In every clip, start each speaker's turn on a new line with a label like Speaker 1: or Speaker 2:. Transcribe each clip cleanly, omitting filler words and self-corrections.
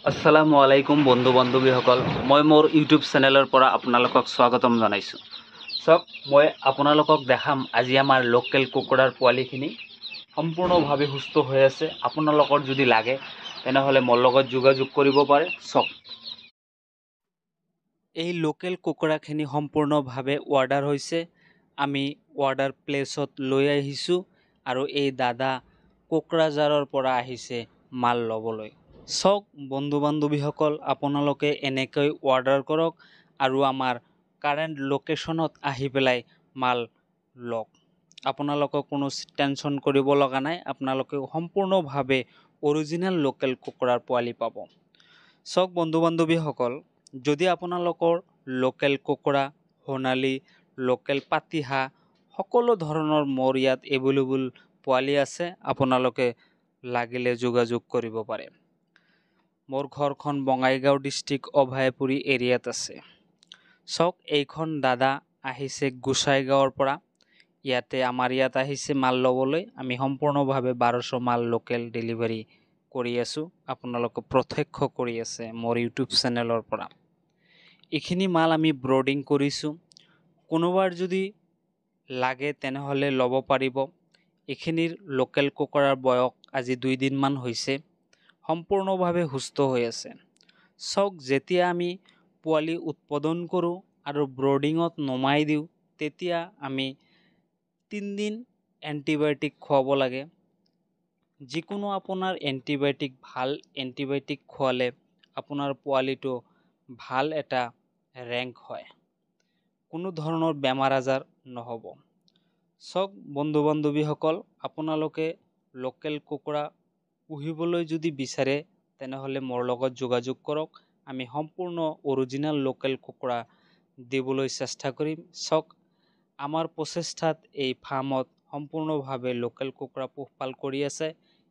Speaker 1: আসসালামু আলাইকুম বন্ধু বান্ধৱীসকল, মই মোৰ ইউটিউব চেনেলৰ পৰা আপোনালোকক স্বাগতম জনাইছোঁ। চাওক, মই আপোনালোকক দেখাম আজি আমাৰ লোকেল কুকুৰাৰ পোৱালিখিনি সম্পূৰ্ণভাৱে সুস্থ হৈ আছে। আপোনালোকৰ যদি লাগে তেনেহ'লে মোৰ লগত যোগাযোগ কৰিব পাৰে। চাওক, এই লোকেল কুকুৰাখিনি সম্পূৰ্ণভাৱে অৰ্ডাৰ হৈছে, আমি অৰ্ডাৰ প্লেচত লৈ আহিছোঁ আৰু এই দাদা কোকৰাঝাৰৰ পৰা আহিছে মাল ল'বলৈ। চাওক বন্ধু বান্ধৱীসকল, আপোনালোকে এনেকৈ অৰ্ডাৰ কৰক আৰু আমাৰ কাৰেণ্ট লোকেশ্যনত আহি পেলাই মাল লওক। আপোনালোকক কোনো টেনশ্যন কৰিব লগা নাই, আপোনালোকে সম্পূৰ্ণভাৱে অৰিজিনেল লোকেল কুকুৰাৰ পোৱালি পাব। চাওক বন্ধু বান্ধৱীসকল, যদি আপোনালোকৰ লোকেল কুকুৰা, সোণালী, লোকেল পাতিহাঁহ সকলো ধৰণৰ মোৰ ইয়াত এভেইলেবল পোৱালি আছে, আপোনালোকে লাগিলে যোগাযোগ কৰিব পাৰে। মোৰ ঘৰখন বঙাইগাঁও ডিষ্ট্ৰিক্ট অভয়াপুৰী এৰিয়াত আছে। চাওক, এইখন দাদা আহিছে গোসাইগাঁৱৰ পৰা, ইয়াতে আমাৰ ইয়াত আহিছে মাল ল'বলৈ। আমি সম্পূৰ্ণভাৱে 1200 মাল লোকেল ডেলিভাৰী কৰি আছোঁ, আপোনালোকে প্ৰত্যক্ষ কৰি আছে মোৰ ইউটিউব চেনেলৰ পৰা। এইখিনি মাল আমি ব্ৰডিং কৰিছোঁ, কোনোবাৰ যদি লাগে তেনেহ'লে ল'ব পাৰিব। এইখিনিৰ লোকেল কুকুৰাৰ বয়স আজি 2 দিনমান হৈছে, সম্পূৰ্ণভাৱে সুস্থ হৈ আছে। চাওক, যেতিয়া আমি পোৱালি উৎপাদন কৰোঁ আৰু ব্ৰডিঙত নমাই দিওঁ, তেতিয়া আমি 3 দিন এণ্টিবায়'টিক খুৱাব লাগে। যিকোনো আপোনাৰ এণ্টিবায়'টিক, ভাল এণ্টিবায়'টিক খোৱালে আপোনাৰ পোৱালিটো ভাল এটা ৰেংক হয়, কোনো ধৰণৰ বেমাৰ আজাৰ নহ'ব। চাওক বন্ধু বান্ধৱীসকল, আপোনালোকে লোকেল কুকুৰা পুহিবলৈ যদি বিচাৰে তেনেহ'লে মোৰ লগত যোগাযোগ কৰক, আমি সম্পূৰ্ণ অৰিজিনেল লোকেল কুকুৰা দিবলৈ চেষ্টা কৰিম। চাওক, আমাৰ প্ৰচেষ্টাত এই ফাৰ্মত সম্পূৰ্ণভাৱে লোকেল কুকুৰা পোহপাল কৰি আছে।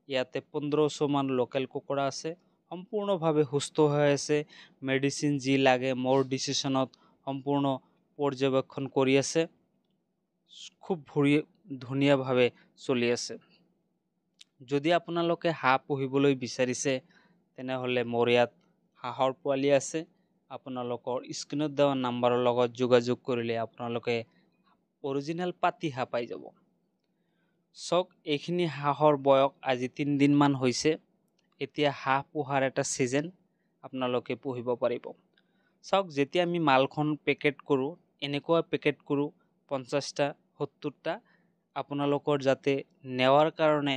Speaker 1: ইয়াতে 1500মান লোকেল কুকুৰা আছে, সম্পূৰ্ণভাৱে সুস্থ হৈ আছে। মেডিচিন যি লাগে মোৰ ডিচিশ্যনত সম্পূৰ্ণ পৰ্যবেক্ষণ কৰি আছে, খুব ধুনীয়াভাৱে চলি আছে। যদি আপোনালোকে হাঁহ পুহিবলৈ বিচাৰিছে তেনেহ'লে মোৰ ইয়াত হাঁহৰ পোৱালি আছে, আপোনালোকৰ স্ক্ৰীণত দিয়া নাম্বাৰৰ লগত যোগাযোগ কৰিলে আপোনালোকে অৰিজিনেল পাতি হাঁহ পাই যাব। চাওক, এইখিনি হাঁহৰ বয়স আজি 3 দিনমান হৈছে। এতিয়া হাঁহ পোহাৰ এটা ছিজন, আপোনালোকে পুহিব পাৰিব। চাওক, যেতিয়া আমি মালখন পেকেট কৰোঁ, এনেকুৱা পেকেট কৰোঁ 50টা 70টা, আপোনালোকৰ যাতে নেৱাৰ কাৰণে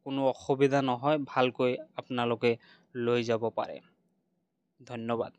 Speaker 1: কোনো অসুবিধা নহয়, ভালকৈ আপোনালোকে লৈ যাব পাৰে। ধন্যবাদ।